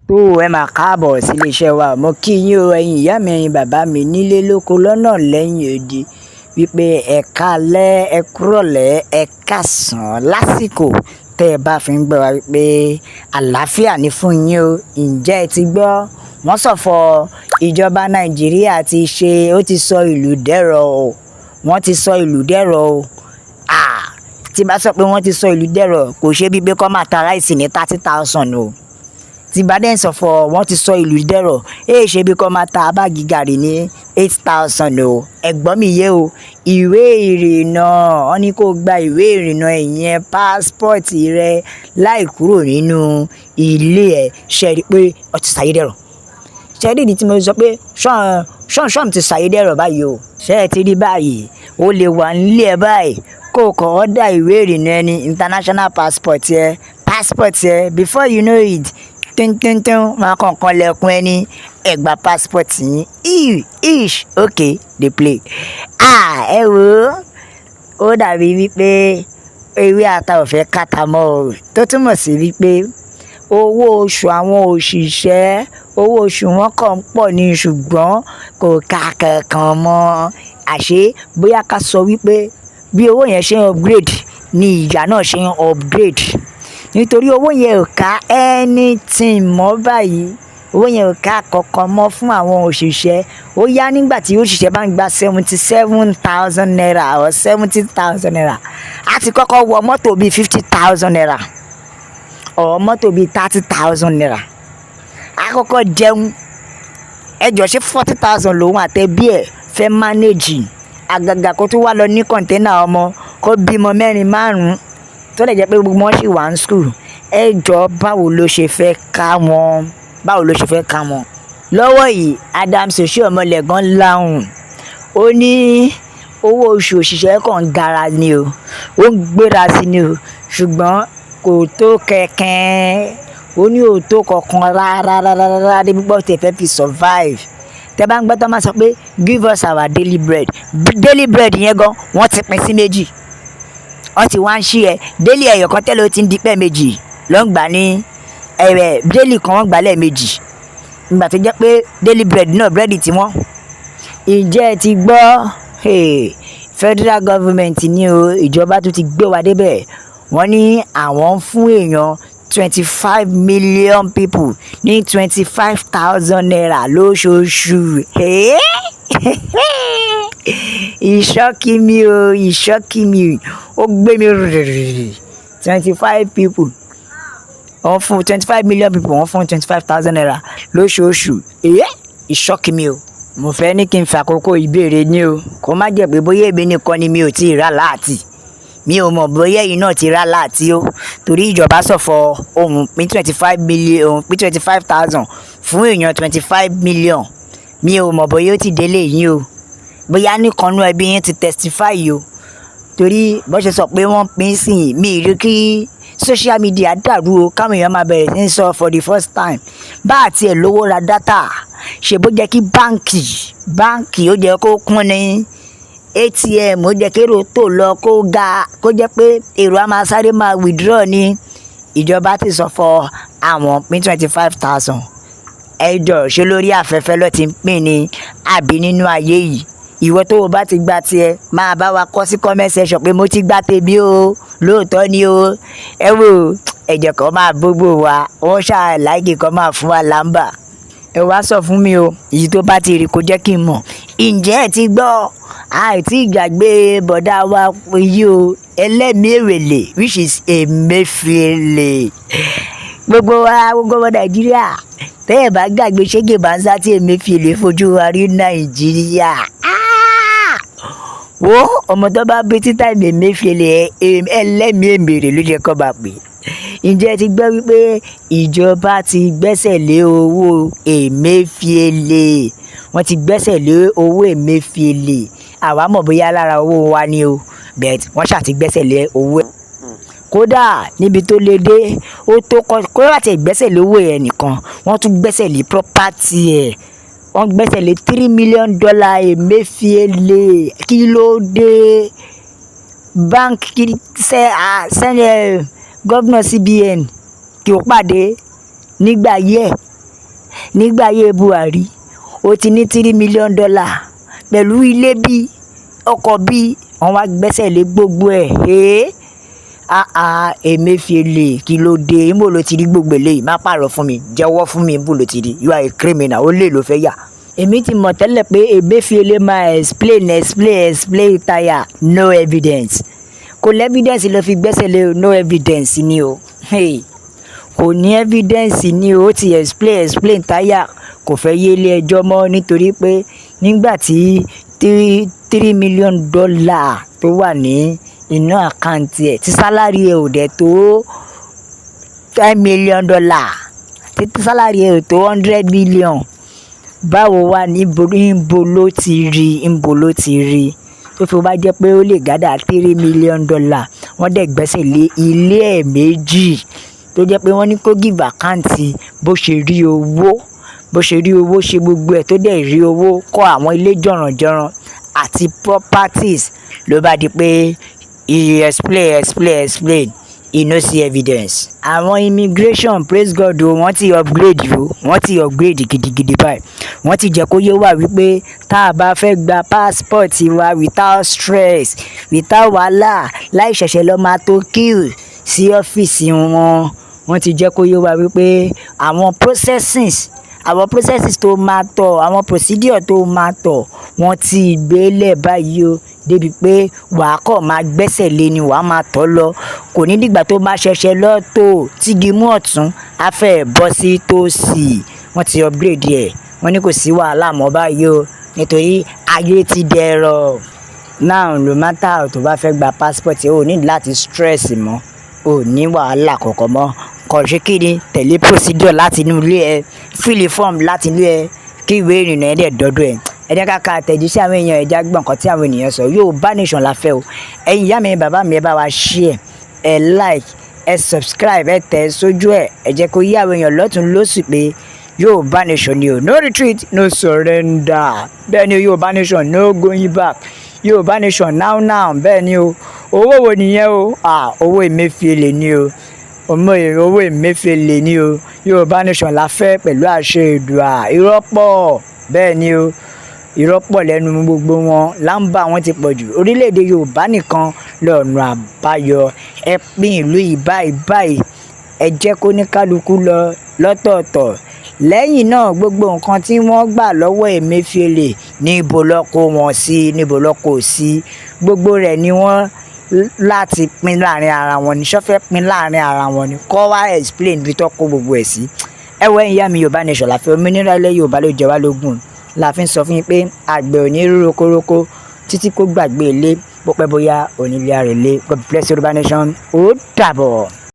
Tó ẹ máa káàbọ̀ sí iléeṣẹ́ wa. Mo kí yín o, ẹ̀yin ìyá mi, ẹ̀yin bàbá mi nílé lóko lọ́nà lẹ́yìn odi, wípé ẹ káalẹ́, ẹ kúrọ̀lẹ́, ẹ káàsán lásìkò tẹ́ ẹ bá fi ń gbọ́ wa, wípé àlàáfíà ní fún yín o. Ǹjẹ́ ẹ ti gbọ́? Wọ́n sọ̀fọ̀ ìjọba Nàìjíríà ti ṣe, ó ti sọ ìlú dẹ̀rọ̀ o. Wọ́n ti sọ ìlú dẹ̀rọ̀ o. Ah, tí bá sọ pé wọ́n ti sọ ìlú dẹ̀rọ̀, kò ṣe bíi pé kó máa ta rice ní 30,000 o. Tí bá dẹ̀ ń sọ̀fọ̀ wọ́n ti sọ ìlú dẹ̀rọ̀, èè ṣe bí kó máa ta bag gàrí ní 8,000 o. Ẹ̀gbọ́n mi yé o. Ìwé ìrìnnà, wọ́n ní kó gba ìwé ìrìnnà, ìyẹn passport rẹ, láì kúrò nínú ilé ẹ. Ṣe rí pé ó ti ṣayé dẹ̀rọ̀? Ṣe rí ìdí tí mo sọ pé ṣọ́n ti ṣayé dẹ̀rọ̀ báyìí o? Ṣé ẹ ti rí báyìí? O lè wà nílé ẹ báyìí, kó o kàn order ìwé ìrìnnà ẹni, international passport ẹ, passport ẹ. Before you know it, tíntíntín, máa kàn kan lẹ́kùn ẹni, ẹ gba passport yín. Ish, okay, dey play. Ah, ẹ wò ó, ó dàbí wípé ewé ata ò fẹ́ káta mọ́ o, tó túmọ̀ sí wípé owó oṣù àwọn òṣìṣẹ́, owó oṣù wọn kàn ń pọ̀ ní, ṣùgbọ́n kò ká kankan mọ́. Àṣé bóyá ká sọ wípé bí owó yẹn ṣe ń upgrade ni ìyà náà ṣe ń upgrade, nítorí owó yẹn ò ká anything mọ́ báyìí. Owó yẹn ò ká kankan mọ́ fún àwọn òṣìṣẹ́. Ó yá, nígbà tí òṣìṣẹ́ bá ń gba ₦77,000 or ₦70,000, á ti kọ́kọ́ wọ mọ́tò bíi ₦50,000 or mọ́tò bíi ₦30,000. Á kọ́kọ́ jẹun. Ẹ jọ̀ọ́, ṣé 40,000 lòun àtẹbí ẹ̀ fẹ́ manage? Àgàgà kó tún wá lọ ní container ọmọ, kó bímọ mẹ́rin márùn-ún, tó lè jẹ́ pé gbogbo wọn sì wà ní school. Ẹ jọ̀ọ́, báwo ló ṣe fẹ́ ká wọn? Báwo ló ṣe fẹ́ ká wọn? Lọ́wọ́ yìí, Adams Oshiomhole gan lahùn, ó ní owó oṣù òṣìṣẹ́ kan ń gara ni o, ó ń gbéra sí ni o, ṣùgbọ́n kò tó kẹ̀kẹ́. Ó ní ò tó kankan rárá rárá rárá débi pé ó ti fẹ́ fi survive. Tẹ́ bá ń gbọ́ tó máa sọ pé "Give us our daily bread", daily bread yẹn gan, wọ́n ti pín sí méjì, wọ́n ti wá ń ṣí ẹ. Daily ẹyọ kan tẹ́lẹ̀, ó ti ń di pẹ́ méjì ló ń gbà ní ẹ̀rẹ̀. Daily kan, wọ́n gbà lẹ́ẹ̀mejì, ìgbà tó jẹ́ pé daily bread náà, búrẹ́dì tí wọ́n. Ǹjẹ́ ẹ ti gbọ́? Federal government ní o, ìjọba tó ti gbé wa débẹ̀, wọ́n ní àwọn ń fún èèyàn 25 million people ní ₦25,000 lóṣooṣù. E shock mi o, e shock mi, ó gbé mi rìrìrì. 25 people, wọ́n fún 25 million people, wọ́n fún ₦25,000 lóṣooṣù. E shock mi o. Mo fẹ́ ní kí n fi àkókò ìbéèrè ní o, kó má jẹ́ pé bóyá èmi nìkan ni mi ò tí ì rà láàtì. Mi ò mọ̀ bóyá ẹ̀yin náà ti rà láàtì o, torí ìjọba sọ̀fọ̀ ohun pín 25 million, pín 25,000 fún èèyàn 25 million. Mi ò mọ̀ bóyá ó ti délé yín o, bóyá nìkan nú ẹbí yín ti testify o, torí bó ṣe sọ pé wọ́n pín sí mi rí kí social media dàrú o, káwọn èèyàn máa bẹ̀rẹ̀ sí ní sọ for the first time. Bá àti ẹ̀ lówó ra data, ṣe bó jẹ́ kí báǹkì ó jẹ́ kó kún ní ATM, ó jẹ́ kérò tó lọ kó ga, kó jẹ́ pé èrò á máa sáré máa withdraw ní. Ìjọba ti sọ fọ àwọn pín 25,000. Ẹ jọ̀ọ́, ṣé lórí afẹ́fẹ́ ló ti ń pín ni àbí nínú ayé yìí? Ìwọ tó o bá ti gba tiẹ̀, máa bá wa kọ sí comment section pé mo ti gba tèmi o, lóòótọ́ ni o. Ẹ wò, ẹ̀jẹ̀ kan máa gbogbo wa, wọ́n ṣáà like kan máa fún wa lámbà. Ẹ wá sọ fún mi o, èyí tó bá ti rí, kó jẹ́ kí n mọ̀. Ǹjẹ́ ẹ ti gbọ́? Àìtí ìgbàgbé bọ̀dá wa yìí o, ẹlẹ́mìí èrèlè, which is Emefiele. Gbogbo wa, gbogbo ọmọ Nàìjíríà, tẹ́ ẹ̀ bá gbàgbé ṣége báńsá tí Emefiele fojú wa rí Nàìjíríà. Wo ọmọ tó bá bí títà Emefiele, ẹlẹ́mìí èmèrè ló jẹ́ kó bá pè. Ǹjẹ́ ẹ ti gbọ́ wípé ìjọba ti gbẹ́sẹ̀ lé owó Emefiele? Wọ́n ti gbẹ́sẹ̀ lé owó Emefiele. Àwa mọ̀ bóyá lára owó wa ni o, but wọ́n ṣáà ti gbẹ́sẹ̀ lé owó ẹ̀. Kódà níbi tó le dé, ó tó kó láti gbẹ́sẹ̀ lé owó ẹ̀ nìkan, wọ́n tún gbẹ́sẹ̀ lé property ẹ̀. Wọ́n gbẹ́sẹ̀ lé $3 million Emefiele. Kí ló dé? Bank sẹ́ni, governor CBN kí ó pàdé nígbà yẹ. Nígbà ayé Buhari, ó ti ní $3 million pẹ̀lú ilé bí ọkọ̀ bí wọ́n wá gbẹ́sẹ̀ lé gbogbo ẹ̀. Ẹ́ ah, Emefiele, kí ló dé? Níbo ló ti rí gbogbo eléyìí? Má pààrọ̀ fún mi, jẹ́wọ́ fún mi, níbo ló ti rí? You are a criminal, ó lè ló fẹ́ yà. Èmi ti mọ̀ tẹ́lẹ̀ pé Emefiele máa explain, explain, explain tire, no evidence. Kò lẹ́ evidence ló fi gbẹ́sẹ̀ lé o, no evidence ni o. Hey, kò ní evidence ni o. Ó ti explain, explain tire, kò fẹ́ yé ilé ẹjọ́ mọ́, nítorí pé nígbà tí $3 million tó wà ní inú account ẹ̀, tí salary ẹ̀ ò dẹ̀ tó $10 million, tí salary ẹ̀ ò tó 100 million, báwo wà níbo? Níbo ló ti rí? Níbo ló ti rí tó fi wá jẹ́ pé ó lè gather $3 million? Wọ́n dẹ̀ gbẹ́sẹ̀ lé ilé ẹ̀ méjì, tó jẹ́ pé wọ́n ní kó give account bó ṣe rí owó, bó ṣe rí owó ṣe gbogbo ẹ̀, tó dẹ̀ rí owó kọ́ àwọn ilé jọ̀rànjọ̀ràn àti properties. Ló bá di pé he explain, explain, explain, he no see evidence. Àwọn immigration, praise God o, wọ́n ti upgrade o, wọ́n ti upgrade gidigidi báyìí. Wọ́n ti jẹ́ kó yé wa wípé tá a bá fẹ́ gba passport wa without stress, without wàhálà, láì ṣẹ̀ṣẹ̀ lọ máa tó queue sí ọ́fíìsì wọn, wọ́n ti jẹ́ kó yé wa wípé àwọn processes tó máa tọ̀, àwọn procedure tó máa tọ̀, wọ́n ti gbé lẹ̀ báyìí o, débi pé wàá kọ̀ máa gbẹ́sẹ̀ lé ni, wàá máa tọ̀ lọ. Kò ní dìgbà tó máa ṣẹ̀ṣẹ̀ lọ tó tígi mú ọ̀tún á fẹ́ bọ́ sí tòsí. Wọ́n ti upgrade ẹ̀, wọ́n ní kò sí wàhálà mọ́ báyìí o, nítorí ayé ti dẹ̀rọ̀. Now, no matter tó bá fẹ́ gba passport, o ní láti stress mọ́, o ní wàhálà kankan mọ́. Kàn ṣe kí ni? Tẹ̀lé procedure láti inú ilé ẹ, fill form láti ilé ẹ, kí ìwé ìrìnnà ẹ dẹ̀ dọ́dọ̀ ẹ. Ẹ jẹ́ ká ka àtẹ̀jíṣẹ́ àwọn èèyàn, ẹ jẹ́ gbọ́ nǹkan tí àwọn ènìyàn sọ. Yorùbá Nation la fẹ́ o. Ẹ̀yin ìyá mi, bàbá mi, ẹ bá wa share ẹ, like ẹ, subscribe ẹ, tẹ̀ sójú ẹ. Ẹ jẹ́ kó yé àwọn èèyàn lọ́tùn lósì pé Yorùbá Nation ni o. No retreat, no surrender. Bẹ́ẹ̀ ni, Yorùbá Nation, no going back. Yorùbá Nation now now. Bẹ́ẹ̀ ni o. Owó wo nìyẹn o? Ah, owó Emefiele ni o, ọmọ owó Emefiele ni o. Yorùbá Nation la fẹ́ pẹ̀lú àṣẹ Èdùà. Irọ́ pọ̀, bẹ́ẹ̀ ni o, irọ́ pọ̀ lẹ́nu gbogbo wọn, láǹbà wọn ti pọ̀ jù. Orílẹ̀-èdè Yorùbá nìkan lọ́nà àbáyọ. Ẹ pín ìlú yìí báyìí báyìí, ẹ jẹ́ kó ní kálukú lọ lọ́tọ̀ọ̀tọ̀. Lẹ́yìn náà, gbogbo nǹkan tí wọ́n gbà lọ́wọ́ Emefiele, níbo ló kó wọn sí? Níbo ló kó sí? Gbogbo rẹ̀ ni wọ́n láti pín láàrin ara wọn ní sọ́fẹ́ pín láàrin ara wọn ni kọ́ wá explain bí tó kó gbogbo ẹ̀ sí. Ẹ wọ, ẹ̀yin ìyá mi, Yorùbá Nation la fẹ́. Òmìnira ilẹ̀ Yorùbá ló jẹ wá lógún. La fi ń sọ fún yín pé àgbẹ̀ ò ní rí rokoroko títí kó gbàgbé ilé. Bó pẹ́ bóyá, onílé àrèlé. God bless Yorùbá Nation. Ó dàbọ̀.